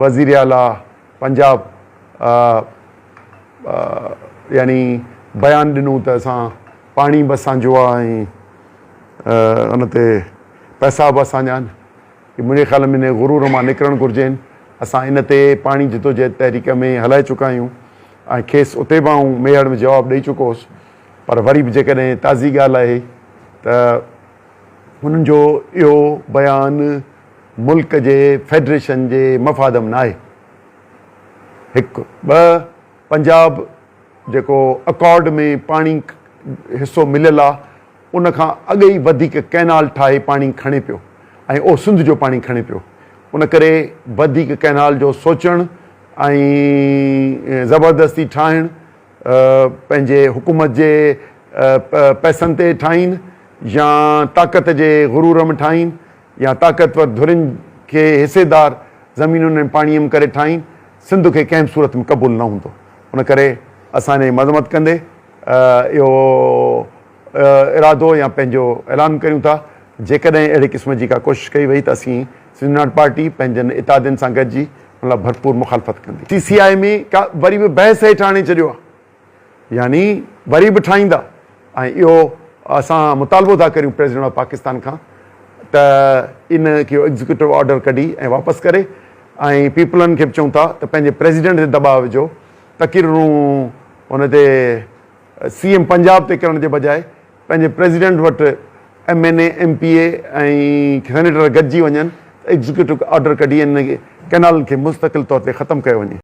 وزيراعليٰ پنجاب يعني بيان ڏنو ته اسان پاڻي به اسان جو آهي ۽ ان تي پئسا به اسان جا آهن. منهنجي خيال ۾ ان غرور مان نڪرڻ گهرجين. اسان ان تي پاڻي جدوجهد تحريڪ ۾ هلائي چڪا آهيون ۽ کيس اتي به آئون ميهڙ ۾ جواب ڏئي چڪو هوس پر وري به جيڪڏهن تازي ڳالهه آهي ته انهن جو اهو بيان ملڪ جي فيڊريشن جي مفاد م ناهي. هڪ. ٻه پنجاب جيڪو اڪارڊ ۾ پاڻي حصو مليل آ ان کان اڳ ئي وڌيڪ ڪئنال ٺاهي پاڻي کڻي پيو ۽ اهو سنڌ جو پاڻي کڻي پيو ان ڪري وڌيڪ ڪئنال جو سوچڻ ۽ زبردستي ٺاهڻ پنهنجي حڪومت جي پئسن تي ٺاهين يا طاقت جي غرور م ٺاهين يا طاقتور ڌرين کي حصيدار زمينن ۽ پاڻيء م ڪري ٺاهين، سنڌ کي ڪنهن به صورت م قبول نه هوندو. ان ڪري اسان ان جي مذمت ڪندي اهو ارادو يا پنهنجو اعلان ڪريون ٿا، جيڪڏهن اهڙي قسم جي ڪا ڪوشش ڪئي وئي ته اسين سنڌ يونائيٽڊ پارٽي پنهنجن اتحادين سان گڏجي ان لاء ڀرپور مخالفت ڪندي. سي سي آء ۾ ڪا وري به بحث هيٺ آڻي ڇڏيو آهي. يعني وري به ٺاهيندا ۽ اهو اسان مطالبو ٿا ڪريون پريزيڊنٽ آف پاڪستان کان ته ان کي ايگزيڪيوٽو آرڊر ڪڍي ۽ واپس ڪري ۽ پيپلن کي به چئون ٿا ته پنهنجي پريزيڊنٽ تي دٻاء وجهو تقريرون ان تي سي ايم پنجاب تي ڪرڻ جي بجاء پنهنجي پريزيڊنٽ وٽ M N A M P A ۽ senator گڏجي وڃن ته ايگزيڪيوٽو آرڊر ڪڍي ان ڪئنالن کي مستقل طور تي ختم ڪيو وڃي.